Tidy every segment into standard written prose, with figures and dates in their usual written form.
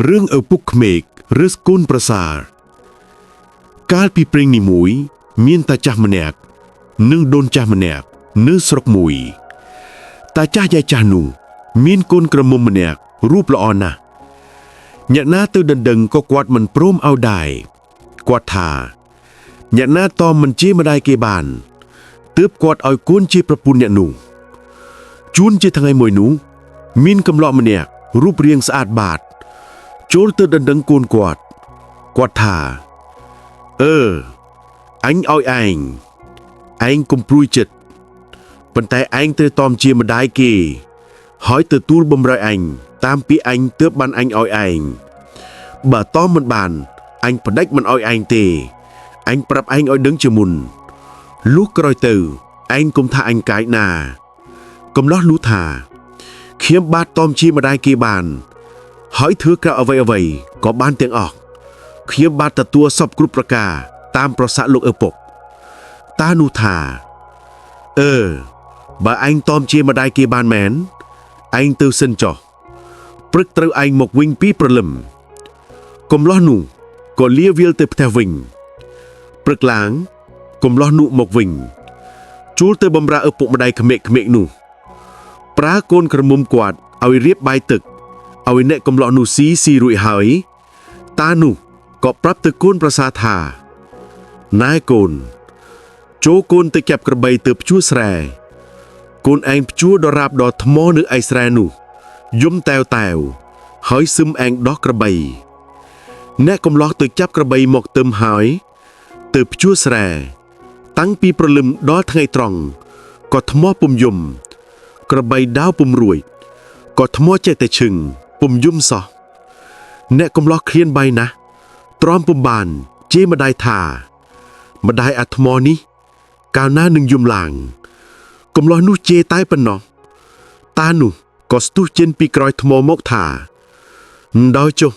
រឿងឪពុកក្មេកឬស្កូនប្រសាកាលពីព្រេងនីមួយ មានតាចាស់ម្នាក់និងដូនចាស់ម្នាក់នៅស្រុកមួយ តាចាស់យាយចាស់នោះ មានកូនក្រមុំម្នាក់រូបល្អណាស់អ្នកណាទៅដណ្ដឹងក៏គាត់មិនព្រមឲ្យដែរគាត់ថាអ្នកណាតមមិនជាម្ដាយគេបានទើបគាត់ឲ្យកូនជាប្រពន្ធអ្នកនោះជួនជាថ្ងៃមួយនោះ មានកំឡោះម្នាក់រូបរាងស្អាតបាត ចូលទៅដណ្ដឹងកូនគាត់គាត់ថាអឺអញឲ្យឯងឯងកុំព្រួយចិត្តប៉ុន្តែឯងត្រូវតอมជាម្ដាយគេ ហើយទទួលបំរើអញតាមពីអញទើបបានអញឲ្យឯងបើតอมមិនបានអញផ្ដាច់មិនឲ្យឯងទេអញប្រាប់ឯងឲ្យដឹងជាមុនលុះក្រោយទៅឯងគុំថាអញកាយណា កំឡោះលូថាខ្ញុំបាទតอมជាម្ដាយគេបាន ហើយធ្វើក្រៅអ្វីអ្វីក៏បានទាំងអស់ខ្ញុំបាទទទួលសពគ្រប់ប្រការតាមប្រសាសន៍លោកឪពុក តានោះថាអឺបើឯងតอมជាម្ដាយគេបានមែនឯងទៅសិនចុះព្រឹកត្រូវឯងមកវិញពីព្រលឹមកំឡោះនោះក៏លាវាលទៅផ្ទះវិញព្រឹកឡើងកំឡោះនោះមកវិញជួលទៅបំរើឪពុកម្ដាយក្មេកៗនោះ ប្រើកូនក្រមុំគាត់ឲ្យរៀបបាយទឹកឲ្យអ្នកកំឡោះនោះស៊ីស៊ីរួចហើយ តានោះក៏ប្រាប់ទៅកូនប្រសាថាណែកូនចូលកូនទៅចាប់ក្របីទៅភ្ជួរស្រែកូនឯងភ្ជួរដរាបដល់ថ្មនៅឯស្រែនោះយំតែវតែវហើយសឹមឯងដោះក្របី អ្នកកំឡោះទៅចាប់ក្របីមកទឹមហើយ ទៅភ្ជួរស្រែតាំងពីព្រលឹមដល់ថ្ងៃត្រង់ក៏ថ្មពុំយំ ក្របីដាវពុំរួចក៏ថ្មចេះតែឈឹងពុំយំសោះអ្នកកំឡោះឃ្លានបាយណាស់ទ្រាំពុំបានជេរម្ដាយថា ម្ដាយអាថ្មនេះ កាលណានឹងយំឡើងកំឡោះនោះជេរតែប៉ុណ្ណោះតានោះក៏ស្ទុះជិនពីក្រោយថ្មមកថាដោយចុះ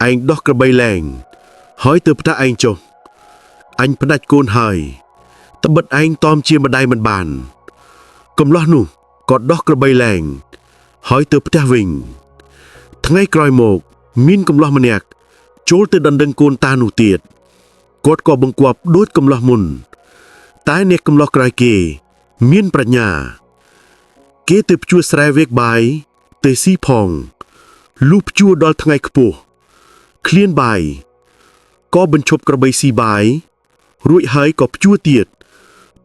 ឯងដោះក្របីលែងហើយទៅផ្តាឯងចុះអញផ្ដាច់កូនហើយត្បិតឯងតอมជាម្ដាយមិនបាន កំឡោះនោះក៏ដោះក្របីលែងហើយទៅផ្ទះវិញ ថ្ងៃក្រោយមកមានកំឡោះម្នាក់ចូលទៅដណ្ដឹងកូនតានោះទៀតគាត់ក៏បង្គាប់ដូចកំឡោះមុន តែអ្នកកំឡោះក្រោយគេ មានប្រាជ្ញា គេទៅភ្ជួរស្រែវេកបាយទៅស៊ីផងលុះភ្ជួរដល់ថ្ងៃខ្ពស់ឃ្លានបាយក៏បញ្ឈប់ក្របីស៊ីបាយរួចហើយក៏ភ្ជួរទៀត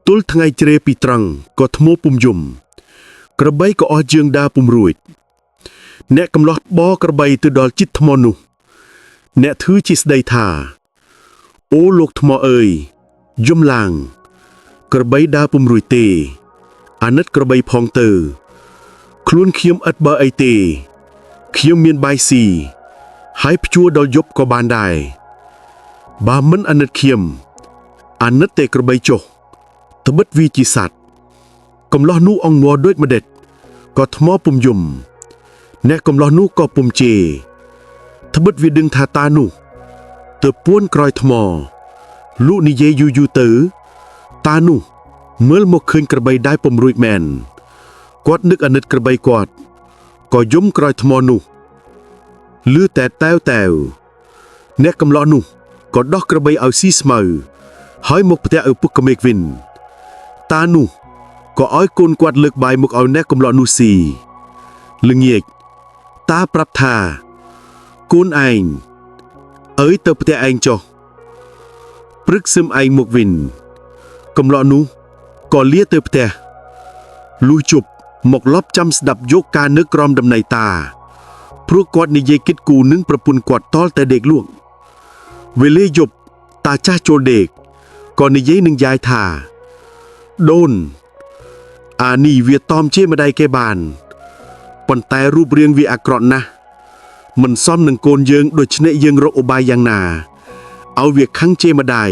ទល់ថ្ងៃជ្រេពីត្រង់ក៏ថ្មពុំយំ ក្របីក៏អស់ជើងដើរពុំរួច អ្នកកំឡោះបក្របីទៅដល់ចិត្តថ្មនោះ អ្នកធ្វើជាស្ដីថា អូលោកថ្មអើយយំឡើង ក្របីដើរពុំរួចទេ អាណិតក្របីផងទៅ ខ្លួនខ្ញុំឥតបើអីទេខ្ញុំមានបាយស៊ីហើយភ្ជួរដល់យប់ក៏បានដែរបើមិនអាណិតខ្ញុំអាណិតតែក្របីចុះត្បិតវាជាសត្វកំឡោះនោះអងងដូចម្ដេចក៏ថ្មពុំយំ អ្នកកំឡោះនោះក៏ពុំជេរត្បិតវាដឹងថាតានោះទៅពួនក្រោយថ្មលុះនិយាយយូរយូរទៅ តានោះមើលមកឃើញក្របីដែរពុំរួចមែនគាត់នឹកអាណិតក្របីគាត់ក៏យំក្រោយថ្មនោះលឺតែតែវតែវអ្នកកំឡោះនោះក៏ដោះក្របីឲ្យស៊ីស្មៅហើយមកផ្ទះឪពុកក្មេកវិញតានោះក៏ឲ្យកូនគាត់លើកបាយមកឲ្យអ្នកកំឡោះនោះស៊ីល្ងាច តាប្រាប់ថាកូនឯងអើយទៅផ្ទះឯងចុះព្រឹកសឹមឯងមកវិញកំឡោះនោះក៏លាទៅផ្ទះលុះជប់មកលបចាំស្ដាប់យកការនៅក្រោមដំណៃតាព្រោះគាត់និយាយគិតគូនឹងប្រពន្ធគាត់តល់តែដេកលក់វេលាយប់តាចាស់ចូលដេកក៏និយាយនឹងយាយថាដូនអានេះវាតอมជាម្ដាយគេបាន ប៉ុន្តែរូបរាងវាអាក្រក់ណាស់មិនសមនឹងកូនយើងដូច្នេះយើងរកឧបាយយ៉ាងណាឲ្យវាខឹងជេរម្ដាយ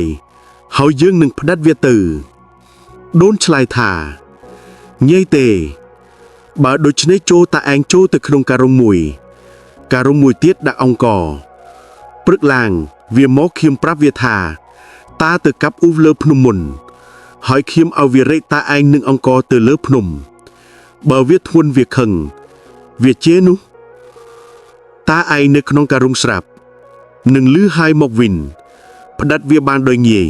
ហើយយើងនឹងផ្ដិតវាទៅដូនឆ្លើយថាញ៉ៃទេ បើដូច្នេះចូលតាឯងចូលទៅក្នុងការុងមួយ ការុងមួយទៀតដាក់អង្គព្រឹកឡើងវាមកខ្ញុំប្រាប់វាថា តាទៅកាប់អ៊ូសលើភ្នំមុន ហើយខ្ញុំឲ្យវារែកតាឯងនឹងអង្គទៅលើភ្នំ បើវាធ្ងន់វាខឹងវាជេរនោះ តាឯងនៅក្នុងការុងស្រាប់នឹងលឺហើយមកវិញផ្ដិតវាបានដោយងាយ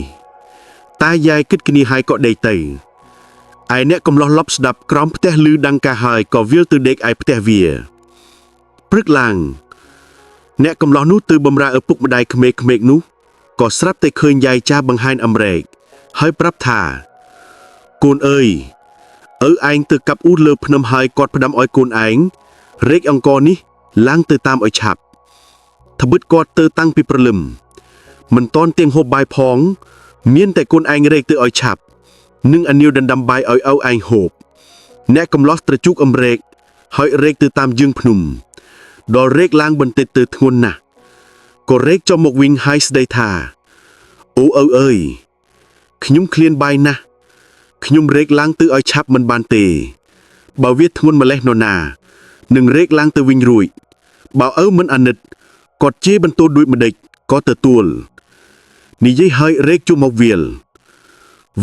តាយាយគិតគ្នាហើយក៏ដេកទៅឯអ្នកកំឡោះលប់ស្ដាប់ក្រោមផ្ទះលឺដង្កាហើយក៏វាលទៅដេកឯផ្ទះវាព្រឹកឡើងអ្នកកំឡោះនោះទៅបំរើឪពុកម្ដាយក្មេកៗនោះក៏ស្រាប់តែឃើញយាយចាស់បង្ហាញអំរែកហើយប្រាប់ថាកូនអើយឪឯងទៅកាប់អ៊ូតលើភ្នំហើយគាត់ផ្ដាំឲ្យកូនឯងរែកអង្គនេះឡើងទៅតាមឲ្យឆាប់ត្បិតគាត់ទៅតាំងពីព្រលឹមមិនតន់ទៀងហូបបាយផង មានតែកូនឯងរែកទៅឲ្យឆាប់និងអានីវដណ្ដាំបាយឲ្យឪឯងហូបអ្នកកំឡោះត្រជូកអំរែកហើយរែកទៅតាមយើងភ្នំដល់រែកឡើងបន្តិចទៅធ្ងន់ណាស់ក៏រែកចុះមកវិញហើយស្ដីថាអូឪអើយខ្ញុំឃ្លានបាយណាស់ខ្ញុំរែកឡើងទៅឲ្យឆាប់មិនបានទេបើវាធ្ងន់ម្លេះនរណានឹងរែកឡើងទៅវិញរួចបើឪមិនអាណិតគាត់ជេរបន្ទោដូចម្ដេចក៏ទទួលនិយាយហើយរែកជុំមកវាល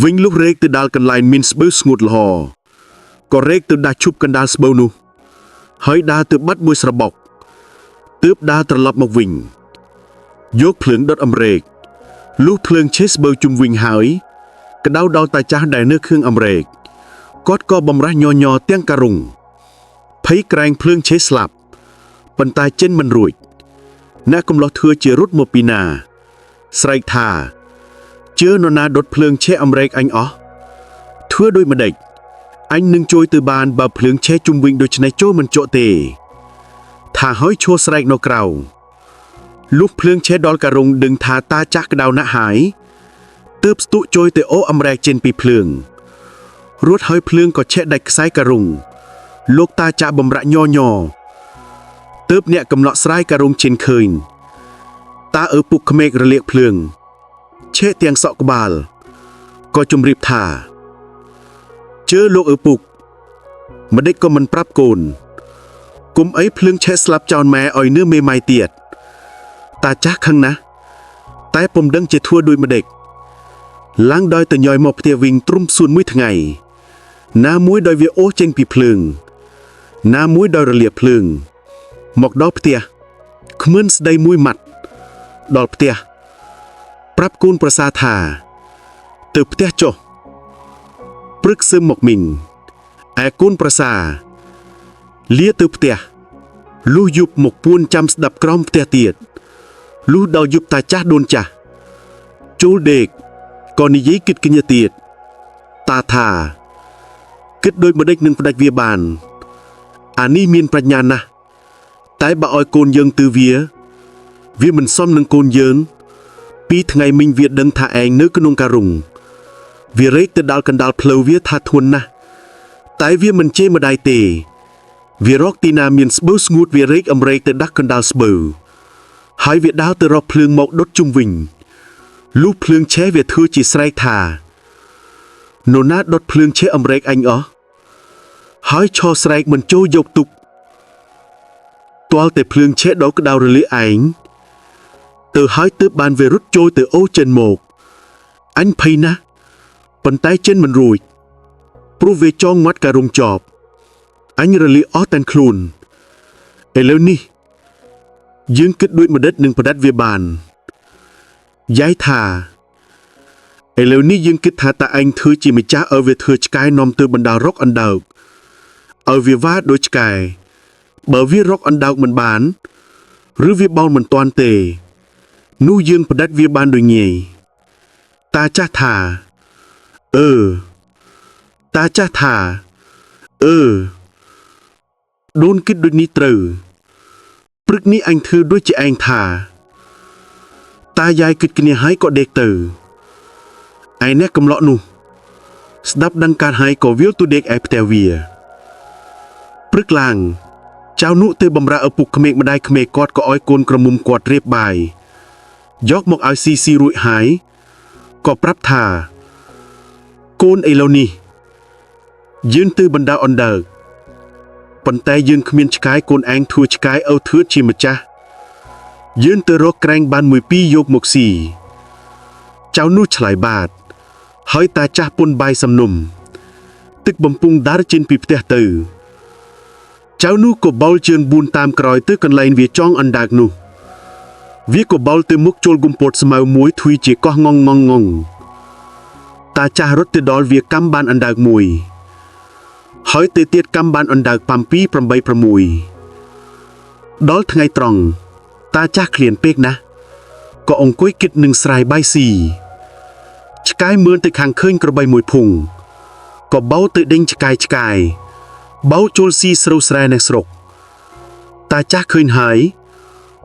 វិញលុះរែកទៅដល់កន្លែងមានស្បូវស្ងួតល្អក៏រែកទៅដាស់ឈប់កណ្ដាលស្បូវនោះហើយដើរទៅបាត់មួយស្របកទើបដើរត្រឡប់មកវិញយកភ្លើងដុតអំរែកលុះភ្លើងឆេះស្បូវជុំវិញហើយក្តៅដល់តាចាស់ដែលនៅខឿងអំរែកគាត់ក៏បំរាស់ញញទាំងការុងភ័យក្រែងភ្លើងឆេះស្លាប់ប៉ុន្តែចិនមិនរួចអ្នកកំឡោះធ្វើជារត់មកពីណាស្រែកថាជឿនរណាដុតភ្លើងឆេះអំរែកអញអស់ធ្វើដូចម្ដេចអញនឹងជួយទៅបានបើភ្លើងឆេះជុំវិញដូច្នេះចូលមិនជក់ទេថាហើយឈួរស្រែកនៅក្រៅលុះភ្លើងឆេះដល់ការុងដឹងថាតាចាស់ក្តៅណាស់ហើយទើបស្ទុជួយទៅអូអំរែកចេញពីភ្លើងរួចហើយភ្លើងក៏ឆេះដាច់ខ្សែការុងលោកតាចាស់បំរាក់ញញទើបអ្នកកំឡក់ស្រាយការុងជិនឃើញតាឪពុកក្មេករលាកភ្លើងឆេះទាំងសក់ក្បាលក៏ជម្រាបថាជឿលោកឪពុកម្ដេចក៏មិនប្រាប់កូនគុំអីភ្លើងឆេះស្លាប់ចោលម៉ែឲ្យនឿមេម៉ាយទៀតតាចាស់ខឹងណាស់តែពុំដឹងជាធ្វើដូចម្ដេចឡើងដោយតញយមកផ្ទះវិញទ្រុំសួនមួយថ្ងៃណាមួយដោយវាអូសចេញពីភ្លើងណាមួយដោយរលាភ្លើងមកដល់ផ្ទះគ្មានស្ដីមួយម៉ាត់ដល់ផ្ទះប្រាប់កូនប្រសាថាទៅផ្ទះចុះព្រឹកសឹមមកមីងឯកូនប្រសាលាទៅផ្ទះលុះយប់មកពួនចាំស្ដាប់ក្រោមផ្ទះទៀតលុះដល់យប់តាចាស់ដូនចាស់ចូលដេកក៏និយាយគិតគ្នាទៀតតាថាគិតដូចម្ដេចនឹងផ្ដាច់វាបានអានេះមានប្រាជ្ញាណាស់តែបើឲ្យកូនយើងទៅវាវាមិនសមនឹងកូនយើងពីថ្ងៃមិញវាដឹងថាឯងនៅក្នុងការុងវារែកទៅដល់កណ្ដាលផ្លូវវាថាធ្ងន់ណាស់តែវាមិនជេរម្ដាយទេវារកទីណាមានស្បូវស្ងួតវារែកអំរែកទៅដាក់កណ្ដាលស្បូវហើយវាដើរទៅរកភ្លើងមកដុតជុំវិញលុះភ្លើងឆេះវាធ្វើជាស្រែកថានរណាដុតភ្លើងឆេះអំរែកអញអស់ហើយឈរស្រែកមិនចូលយកទុកទាល់តែភ្លើងឆេះដល់ក្តៅរលាកឯងទៅហើយទើបបានវារត់ចូលទៅអូចិនមកអញភ័យណាស់ប៉ុន្តែចិនមិនរួចព្រោះវាចងមាត់ការុងចប់អញរលាកអស់តែខ្លួនឥឡូវនេះយើងគិតដូចម្ដេចនឹងផ្ដាច់វាបានយាយថាឥឡូវនេះយើងគិតថាតាឯងធ្វើជាម្ចាស់ឲ្យវាធ្វើឆ្កែនាំទៅបណ្ដារកអណ្ដើកឲ្យវាវ៉ាដូចឆ្កែបើវារកអណ្ដើកមិនបានឬវាបោលមិនទាន់ទេនោះយើងផ្ដាច់វាបានដោយងាយតាចាស់ថាអឺតាចាស់ថាអឺដូនគិតដូចនេះត្រូវព្រឹកនេះអញធ្វើដូចជាឯងថាតាយាយគិតគ្នាហើយក៏ដេកទៅឯអ្នកកំឡក់នោះស្ដាប់ដឹងការហើយក៏វាលទៅដេកឯផ្ទះវាព្រឹកឡើងចៅនោះទៅបំរើឪពុកក្មេកម្ដាយក្មេកគាត់ក៏ឲ្យកូនក្រមុំគាត់រៀបបាយយកមកឲ្យស៊ីស៊ីរួចហើយក៏ប្រាប់ថាកូនឥឡូវនេះយើងទៅបណ្ដាអណ្ដើកប៉ុន្តែយើងគ្មានឆ្កែកូនឯងធ្វើឆ្កែឲ្យធ្វើជាម្ចាស់យើងទៅរកក្រែងបានមួយពីរយកមកស៊ីចៅនោះឆ្លើយបាទហើយតាចាស់ពុនបាយសំនុំទឹកបំពង់ដើរចេញពីផ្ទះទៅ ចៅនោះក៏បោលជើងបួនតាមក្រោយទៅកន្លែងវាចងអណ្ដើកនោះ វាក៏បោលទៅមុខចូលគុំពោតស្មៅមួយទ្វីជាកោះងងងងងតាចាស់រត់ទៅដល់វាកម្មបានអណ្ដើកមួយ ហើយទៅទៀតកម្មបានអណ្ដើក7 8 6ដល់ថ្ងៃត្រង់តាចាស់ឃ្លានពេកណាស់ក៏អង្គុយគិតនឹងស្រែបាយស៊ីឆ្កែមើលទៅខាងឃើញក្របីមួយភុងក៏បោទៅដេញឆ្កែឆ្កែបោចូលស៊ីស្រូវស្រែនៅស្រុកតាចាស់ឃើញហើយ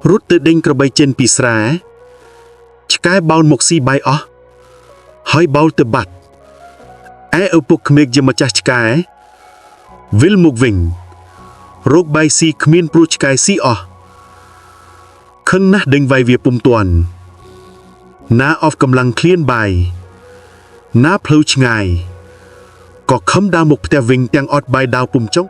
រត់ទៅដេញក្របីចេញពីស្រែឆ្កែបោលមកស៊ីបាយអស់ហើយបោលទៅបាត់ឯឪពុកក្មេកជាម្ចាស់ឆ្កែវិលមកវិញរកបាយស៊ីគ្មានព្រោះឆ្កែស៊ីអស់ខឹងណាស់ដេញវាយវាពុំទាន់ណាអស់កម្លាំងឃ្លានបាយណាផ្លូវឆ្ងាយក៏ខំដើរមកផ្ទះវិញទាំងអត់បាយដាវពុំចុង